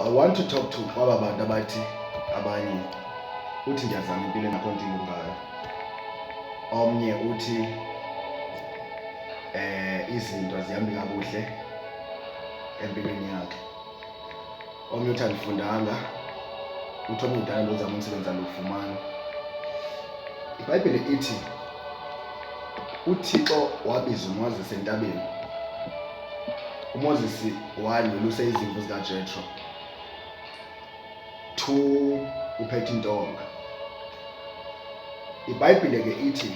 I want to talk to kwaba bantu abathi abanye uthi ndiyazama empilweni akho nto ilungayo. Omnye uthi izinto azihambi kakuhle empilweni yakhe. Omnye uthi andifundanga, uthi omnye kudala ndozama umsebenzi andiwufumani. IBhayibhile ithi uThixo wabiza uMoses entabeni. UMoses wanyuluse izimvu zikaJethro. 2 uphethe intonga. IBhayibhile ke ithi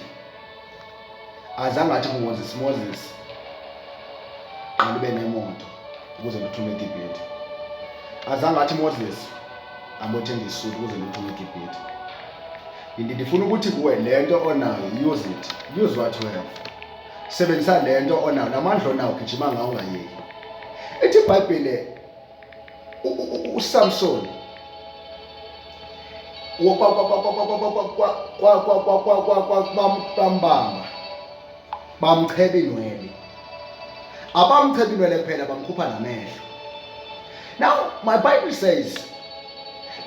azange athi kuMoses, Moses qala ube nemoto ukuze ndithume eGibhithe. Azange athi Moses ambothenga isuti ukuze ndithume eGibhithe. Ndifuna ukuthi kuwe le nto onayo use it, use what you have. Sebenzisa le nto onayo, namandla onawo gijima ngawo ungayeki. Ithi iBhayibhile uSamson bambamba bamcheba inwele, abamcheba inwele kuphela, bamkhupha namehlo. Now my Bible says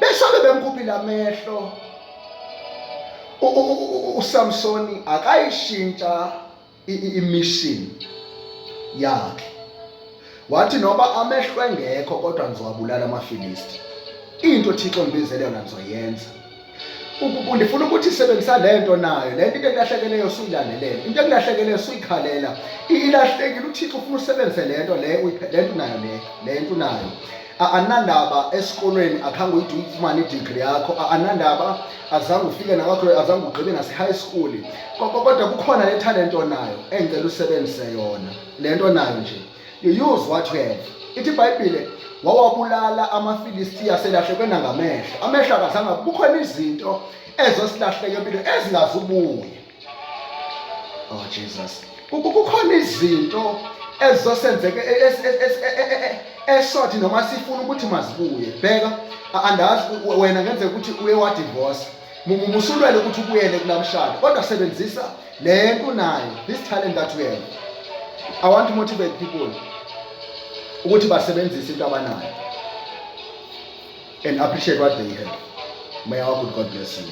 besobe bemkhuphile amehlo, uSamsoni akayishintsha imission yakhe. Wathi noba amehlo engekho kodwa ngizowabulala amaFilisti, into Thixo ngibizele yona ngizoyenza. Ndifuna ukuthi sebenzisa le nto nayo, le nto into ekulahlekeleyo suyilandelela, into ekulahlekeleyo suyikhalela, ilahlekile. UThixo ufuna usebenzise le nto le le nto unayo, le nto unayo. Anandaba esikolweni akhange uyide uyifumane idegree yakho, anandaba azange ufike nakwakho, azange ugqibe nase-high school, kodwa kukhona le talent onayo engicela usebenzise yona le nto onayo nje. You use what you have. Ithi iBhayibhile wawabulala amaFilistiya selahlekwe nangamehlo, amehlo akazange. Kukhona izinto ezosilahleke empilo ezingazubuya. Oh Jesus, kukhona izinto ezizosenzeka esothi noma sifuna ukuthi mazibuye. Bheka, andazi wena ngenzeka ukuthi uye wadivorce, musulwele ukuthi ubuyele kulaa mshado, kodwa sebenzisa le nto unayo, this talent that we have. I want to motivate people ukuthi basebenzise into abanayo and appreciate what they have. May our good God bless you.